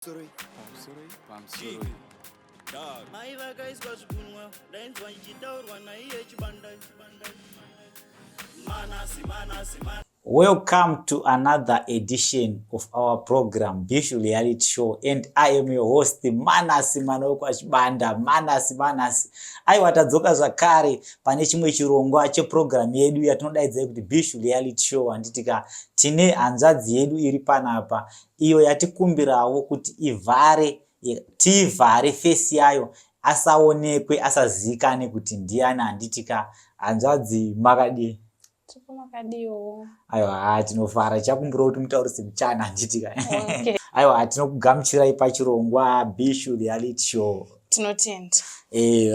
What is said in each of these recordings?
Pamusoroi, pamusoroi. Mai vakaiswa zvigunwe, ndainzwa ndichitaurwa naiye Chibanda. Manasi, manasi, manasi. Welcome to another edition of our program Bishu Reality Show, and I am your host Manasi mwana wekwaChibanda. Manasi, Manasi. Aiwa, tadzoka zvakare pane chimwe chirongwa cheprogram yedu yatinodaidzai kuti Bishu Reality Show. Handitika tine hanzvadzi yedu iri panapa iyo yatikumbirawo kuti ivhare, tiivhare face yayo, asaonekwe, asazivikane kuti ndiani. Handitika, hanzvadzi, makadii? Tiri makadiwo. Aiwa, ha, tinofara. Chakumbirawo kuti mutaurise muchana, handitika? Okay. Aiwa, tinokugamuchirai pachirongwa Bishu Reality Show. Tinotenda.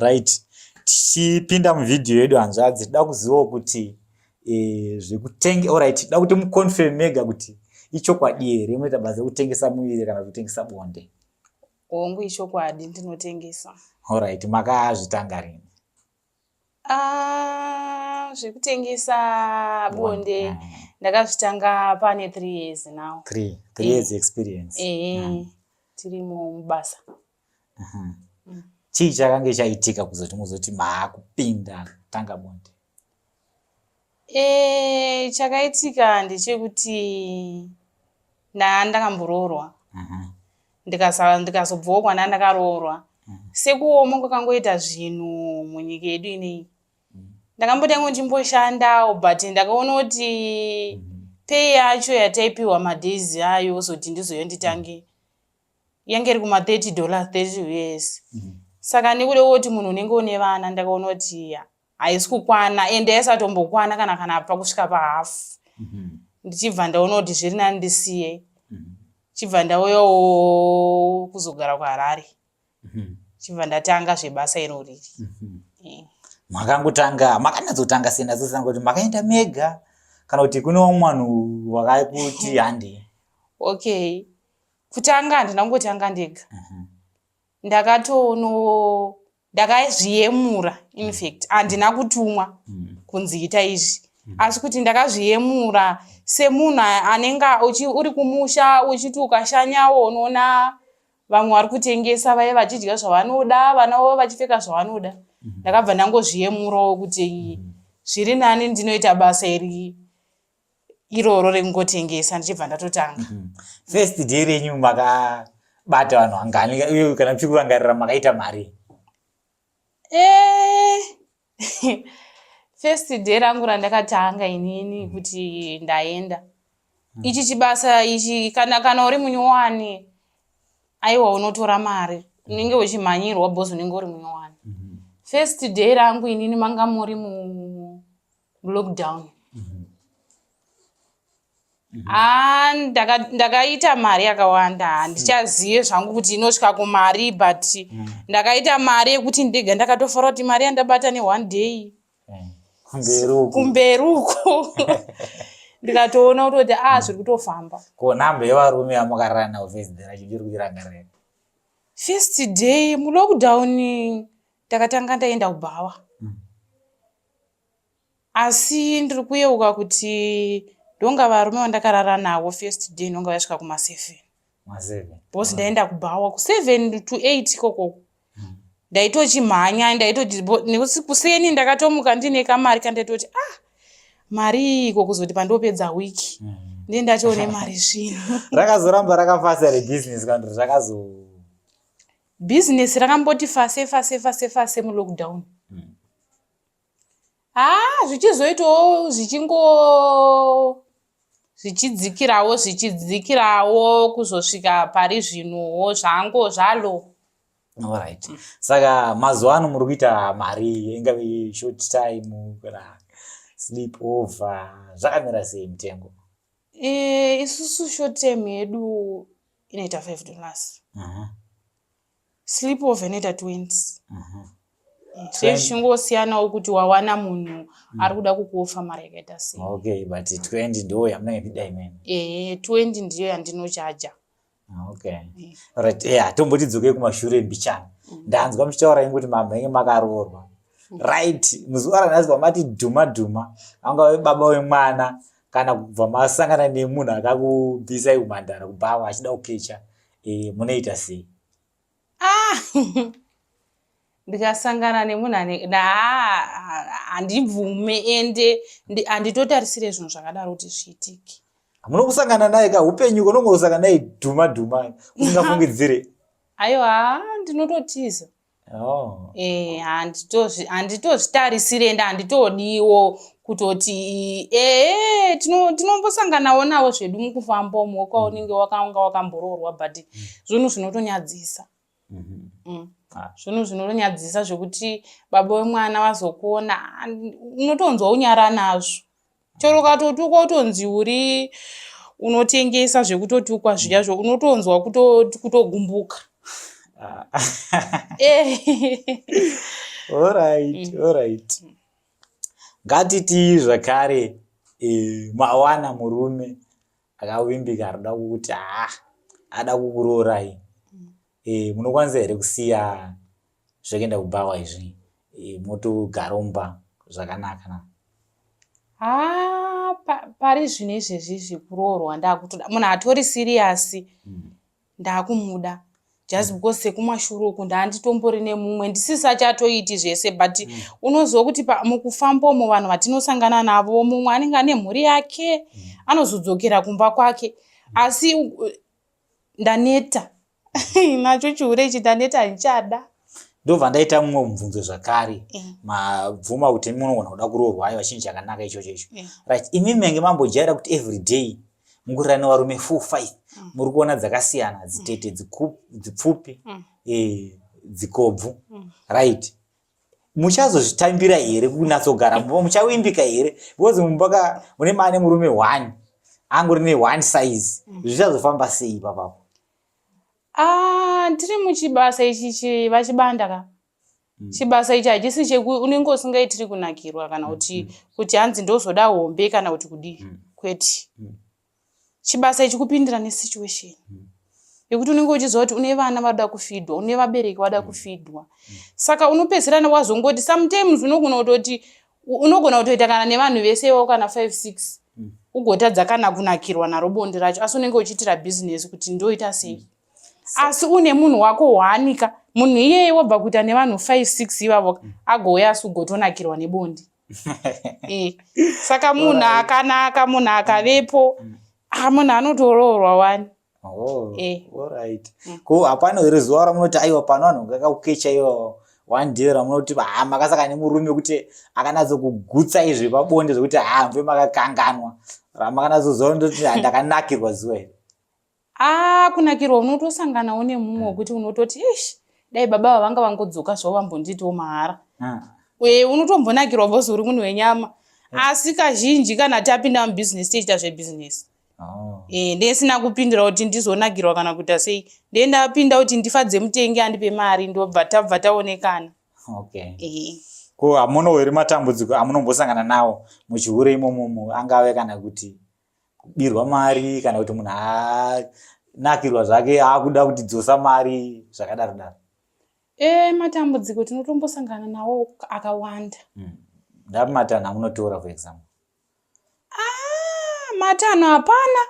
Right, tichipinda muvhidhiyo yedu, hanzvadzi, toda kuzivawo kuti zvekutenge, alright, toda kuti muconfirm mega kuti ichokwadi here munoita basa rekutengesa muviri kana kutengesa bonde? Hongu, ichokwadi, ndinotengesa. Alright, makazvitanga rini? Ah, zvekutengesa bonde ndakazvitanga pane 3 years now. Three years experience? Ehe, tirimo mubasa. Chii chakange chaitika kuzoti muzoti maakupinda kutanga bonde? Chakaitika ndechekuti ndakamboroorwa, ndikazobvawo kwana ndakaroorwa. Sekuoma kwakangoita zvinhu munyika yedu ineyi, ndakambotanga ndichimboshandawo, but ndakaona kuti pay yacho yataipiwa madays ayo ozoti ndizoyo nditange yange iri kuma$30, 30 US. Saka nekuda kuti munhu unenge une vana, ndakaona kuti haisi kukwana, ende yaisatombokwana kana pakusvika pahafu. Ndichibva ndaona kuti zviri nani ndisiye, chibva ndauyawo kuzogara kuHarare, chibva ndatanga zvebasa iro riri. Makangotanga, makanyatsotanga sei? Ndatsotanga kuti makaenda mega kana kuti kune vamwe vanhu vakakuti hande? Okay, kutanga handina kungotanga ndega. Ndakatono ndakazviyemura. In fact, handina kutumwa kunzi ita izvi, asi kuti ndakazviyemura semunhu anenge uri kumusha, uchiti ukashanyawo unoona vamwe vari kutengesa, vaiva vachidya zvavanoda, vana vavo vachipfeka zvavanoda. Ndakabva ndangozviyemurawo kuti zviri nani ndinoita basa iri iroro rekungotengesa, ndichibva ndatotanga. First day renyu makabata vanhu vangani, uye kana muchiri kurangarira, makaita mari? First day rangu randakatanga inini kuti ndaenda ichi chibasa ichi, kana uri munyowani, aiwa, unotora mari, unenge uchimhanyirwa because unenge uri munyowani. First day rangu inini manga muri mulockdown. Ah, ndakaita mari yakawanda. Handichazive zvangu kuti inosvika kumari, but ndakaita mari yekuti ndega ndakatofara kuti mari yandabata neone day. Kumberi uku. Kumberi uku ndikatoona kutoti a, zviri kutofamba. Ko nhamba yevarume yamakarara navo first day racho, ndiri kuirangarira? First day mulockdown ndakatanga ndaenda kubhawa, asi ndiri kuyeuka kuti ndonga varume vandakarara navo first day ndonga vaisvika kuma7. Ma7? Because ndaenda kubhawa ku7 to 8 ikokoko, ndaitochimhanya, ndaitoti nekuti kuseni ndakatomuka ndine kamari kandaitoti, ah, mari iyi iko kuzoti pandopedza wiki ndiye ndatoone mari zvino. Rakazoramba rakafasa rebhizinesi kana kuti zvakazo? Bhizinesi rakamboti fase fase fase fase mulockdown. Ha, zvichizoitawo zvichingo zvichidzikirawo, zvichidzikirawo, kuzosvika pari zvinowo zvango zvalo. Alright, saka mazuva ano muri kuita mari, ingave short time kana sleep over, zvakamira sei mutengo? Isusu short term yedu inoita $5. Sleep over inoita 20. Zvichingosiyanawo kuti wawana munhu ari kuda kukuofa mari yakaita sei. Okay, but 20 ndo yamunenge muchida imene? Ehe, 20 ndiyo yandinochaja. Okay, right, yeah. Tomboti dzokei kumashure mbichana. Ndanzwa muchitaura imi kuti mamhenge makaroorwa, right? Muzuva ranhasi pamati dhuma dhuma, angave baba wemwana kana kubva masangana nemunhu akakubvisai kumhandara kubhawa achida kukecha. Munoita sei? Ah! Ndikasangana nemunhu ane handibvume ende handitotarisire zvinhu zvakadaro kuti zviitike. Munokusangana naye ka upenyu unongosangana naye dhuma dhuma usingafungidzire. Aiwa, ndinototiza. Oh. Eh, handitozvitarisire ende handitodiwo kutoti ee tinombosanganawo navo zvedu mukufamba umo kwaunenge wakanga wakamboroorwa but zvinhu zvinotonyadzisa. Zvinhu zvinotonyadzisa zvekuti baba wemwana vazokuona, unotonzwa unyara nazvo. Chero ukatotukwa utonzi uri unotengesa zvekutotukwa zviya zvo unotonzwa kutogumbuka. Alright, alright. Ngatitii zvakare mawana murume akavimbika arikuda kukuti haa ada kukuroorai. Munokwanisa here kusiya zvekuenda kubhawa izvi motogara mumba zvakanaka na? Haa pari zvino izvezvi izvi kuroorwa ndakutoda munhu atori serious ndakumuda just because sekumashure uku ndanditombori nemumwe ndisisachatoiti zvese but unoziva kuti mukufamba umo vanhu vatinosangana navo mumwe anenge ane mhuri yake anozodzokera kumba kwake asi ndaneta nacho chihure ichi, ndaneta, handichada. Ndobva ndaita mumwe mubvunzo zvakare. Mabvuma kuti munogona kuda kuroorwa, aiwa, chinhu chakanaka ichocho icho. Right, imi menge mambojaira kuti every day mukurira nevarume 4 5, muri kuona dzakasiyana, dzitete, dzipfupi, dzikobvu, right? Muchazozvitambira here kunatsogara mumba? Muchavimbika here? Because mumba ka mune maane murume one angori ne one size. Zvichazofamba sei ipapapo? Ah, ndiri muchibasa ichi vachibanda ka. Chibasa ichi hachisi cheku unenge usingaitiri kunakirwa kana kuti kuti hanzi ndozoda hombe kana kuti kudii. Kwete. Chibasa ichi kupindira nesituation yekuti unenge uchiziva kuti une vana vada kufidwa, une vabereki vada kufidwa. Saka unopedzisira wazongoti sometimes unogona kutoti unogona kutoita kana nevanhu vese iwavo kana 5 6, ugotadza kana kunakirwa naro bonde racho, asi unenge uchiitira bhizinesi kuti ndoita sei. Asi une munhu wako hwanika, munhu iyeye wabva kuita nevanhu 5 6 ivavo, agouya asi ugotonakirwa nebonde. Saka munhu akanaka, munhu akavepo, ah, munhu anotoroorwa wani. Oh, alright. Ko hapana here zuva ramunoti aiwa, pano vanhu vakakukecha iwawo, one day ramunoti ha makasaka nemurume kuti akanatso kugutsa izvi pabonde zvekuti ha mve makakanganwa, ramakanatsoziva ndoti ndakanakirwa zuva iri? Ah, kunakirwa unotosanganawo nemumwe wekuti unototi ish, dai baba vanga vangodzoka zvavo vambondiitiwo mahara. Unotombonakirwa because uri munhu wenyama, asi kazhinji kana tapinda mubhizinesi tichiita zvebhizinesi. Ndesina kupindira kuti ndizonakirwa kana kuita sei, ndee ndapinda kuti ndifadze mutengi andipe mari, ndobva tabva taonekana. Okay. Ko hamunowo here matambudziko amunombosangana nawo muchihure imomomo, angave kana kuti kubirwa mari kana kuti munhu anakirwa zvake akuda kuti dzosa mari, zvakadaro daro? Matambudziko tinotombosangana nawo akawanda. Ndapi matanho amunotora, for example? Ah, matanho hapana.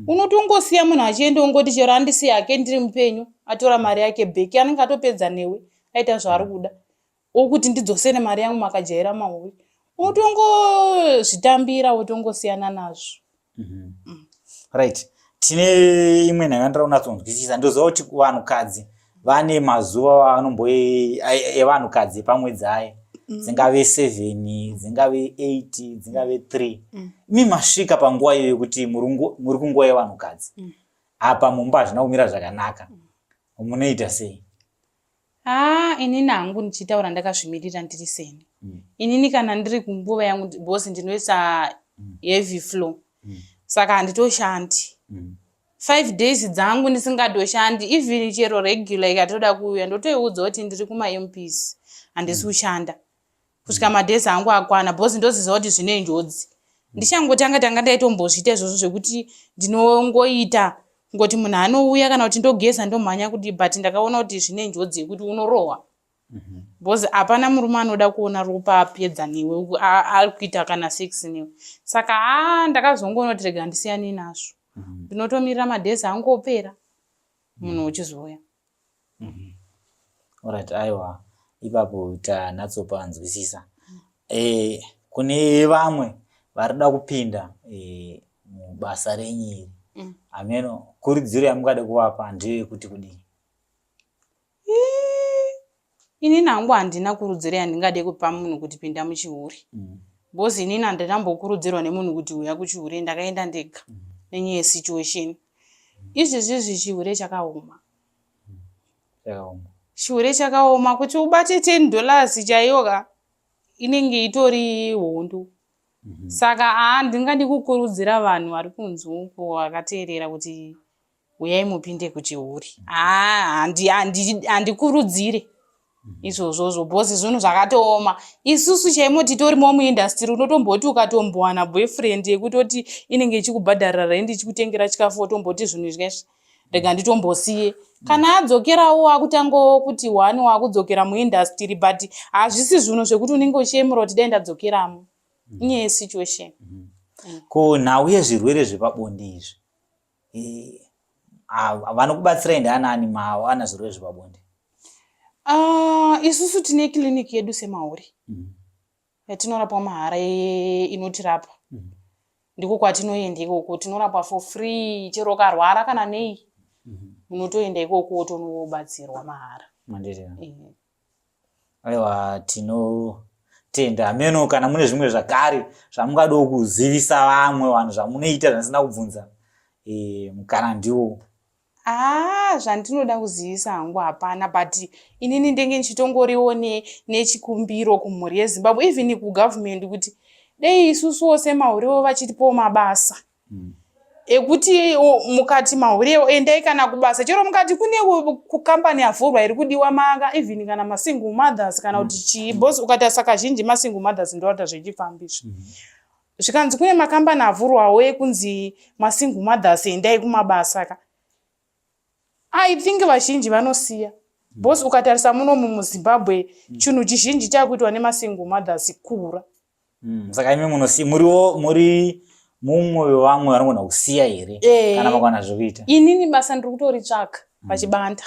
Unotongosiya munhu achienda, ungoti chero andisiya hake ndiri mupenyu, atora mari yake back, anenge atopedza newe, aita zvaari kuda. Okuti ndidzosere mari yangu, makajaira mauri, unotongozvitambira wotongosiyana nazvo. Right, tine imwe nhau yandira kunyatsonzwisisa. Ndoziva kuti vanhukadzi vane mazuva vanombo evanhukadzi pamwedzi aya, dzingave 7, dzingave 8, dzingave 3. Imi masvika panguva iyo yekuti muri kunguva yevanhukadzi, apa mumba hazvina kumira zvakanaka, munoita sei? Haa, inini hangu ndichitaura ndakazvimirira ndiri seni, inini kana ndiri kunguva yangu, because ndinoisa heavy flow, saka handitoshandi 5 days dzangu ndisingatoshandi. Even chero regular ikatoda kuuya, ndotoiudza kuti ndiri kumaMPs, handisi kushanda kusvika madays angu akwana, because ndoziva kuti zvine njodzi. Ndichangotanga tanga ndaitombozviita izvozvo zvekuti ndinongoita kungoti munhu anouya kana kuti ndogeza ndomhanya kudii, but ndakaona kuti zvine njodzi yekuti unorohwa, because hapana murume anoda kuona ropa apedza newe ari kuita kana sex newe. Saka haa, ndakazongoona kuti rega ndisiyane nazvo, ndinotomirira madays angu opera. Munhu uchizouya. Alright, aiwa, ipapo tanatsopanzwisisa. Kune vamwe varida kupinda mubasa renyu iri, hameno kurudziro yamungade kuvapa ndeyekuti kudii? Inini hangu handina kurudziro yandingade kupa munhu kuti pinda muchihure, because inini handinambokurudzirwa nemunhu kuti uya kuchihure. Ndakaenda ndega nenyaya yesituation. Izvezvizvi chihure chakaoma. Chakaoma. Chihure chakaoma kuti ubate $10 chaiyo ka, inenge itori hondo. Saka haa, ndingadi kukurudzira vanhu vari kunze uko vakateerera kuti uyai mupinde kuchihure. Haa, handikurudzire izvozvozvo, because zvinhu zvakatooma. Isusu chaimo titorimo muindustry, unotomboti ukatombowana boyfriend yekutoti inenge ichikubhadharira rendi, ichikutengera chikafu, wotomboti zvinhu izvi rega nditombosiye. Kana adzokerawo, akutangawo kuti one wakudzokera muindustry, but hazvisi zvinhu zvekuti unenge uchiyemura kuti dai ndadzokeramo. Inyaya yesituation. Ko nhau yezvirwere zvepabonde izvi, vanokubatsirai ndaanani mawana zvirwere zvepabonde? Ah, isusu tine kiliniki yedu semahure yatinorapwa mahara, inotirapa. Ndiko kwatinoenda ikoko, tinorapwa for free. Chero ukarwara kana nei, unotoenda ikoko wotonobatsirwa mahara. Mandiri. Aiwa, tinotenda. Hameno kana mune zvimwe zvakare zvamungadawo kuzivisa vamwe vanhu zvamunoita zvandisina kubvunza, mukana ndiwo. Ah, zvandinoda kuzivisa hangu hapana, but inini ndenge ndichitongoriwo nechikumbiro kumhuri yeZimbabwe, even kugovernment, kuti dei isusuwo semahurewo vachitipawo mabasa ekuti mukati mahurewo endai kana kubasa, chero mukati kune kukambani yavhurwa iri kudiwa maka, even kana masingle mothers kana kuti chii, because ukatarisa kazhinji masingle mothers ndoata zvechifambiswa. Zvikanzi kune makambani avhurwawo ekunzi masingle mothers endai kumabasa ka, I think vazhinji vanosiya, because ukatarisa munomu muZimbabwe, chinhu chizhinji chakuitwa nemasingle mothers kura. Saka imi munosi muriwo muri mumwe wevamwe vanogona kusiya here kana makwana zvekuita? Inini basa ndiri kutoritsvaka pachibanda.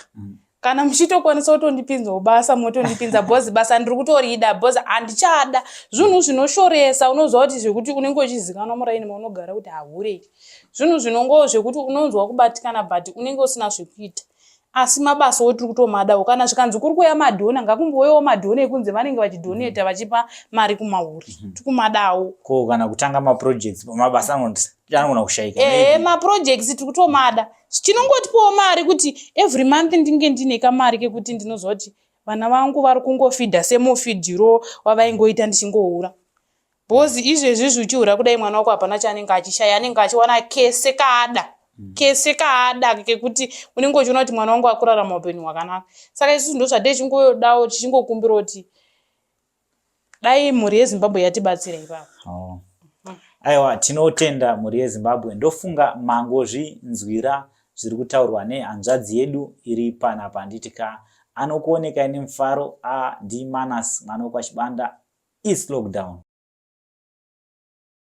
Kana muchitokwanisa kutondipinzawo basa, motondipinza, because basa ndiri kutorida, because handichada zvinhu zvinoshoresa. Unonzwa kuti zvekuti unenge uchizikanwa muraini maunogara kuti haurei, zvinhu zvinongo zvekuti unonzwa kubatikana, but unenge usina zvekuita. Asi mabasa otiri kutomadawo. Kana zvikanzi kuri kuuya madonor, ngakumbouyawo madonor ekunze vanenge vachidonata vachipa mari kumahure, tikumadawo. Ko kana kutanga maprojects, mabasa anogona kushayika. Ehe. Maybe. Maprojects tiri kutomada, chinongotipawo mari kuti every month ndinge ndine kamari kekuti ndinoziva kuti vana vangu vari kungofidha semufidhiro wavaingoita ndichingohura, because izvezvizvi uchihura kudai, mwana wako hapana chaanenge achishaya, anenge achiwana kese kaada, kese kaada, kekuti unenge uchiona kuti mwana wangu akurarama upenyu hwakanaka. Saka isusu ndo zvatechingodawo, tichingokumbira kuti dai mhuri yeZimbabwe yatibatsira ipapo. Oh. Aiwa, tinotenda mhuri yeZimbabwe. Ndofunga mangozvinzwira zviri kutaurwa nehanzvadzi yedu iri panapa, handiti ka? Anokuonekai nemufaro a ndiManas mwana wekwaChibanda. Its lockdown.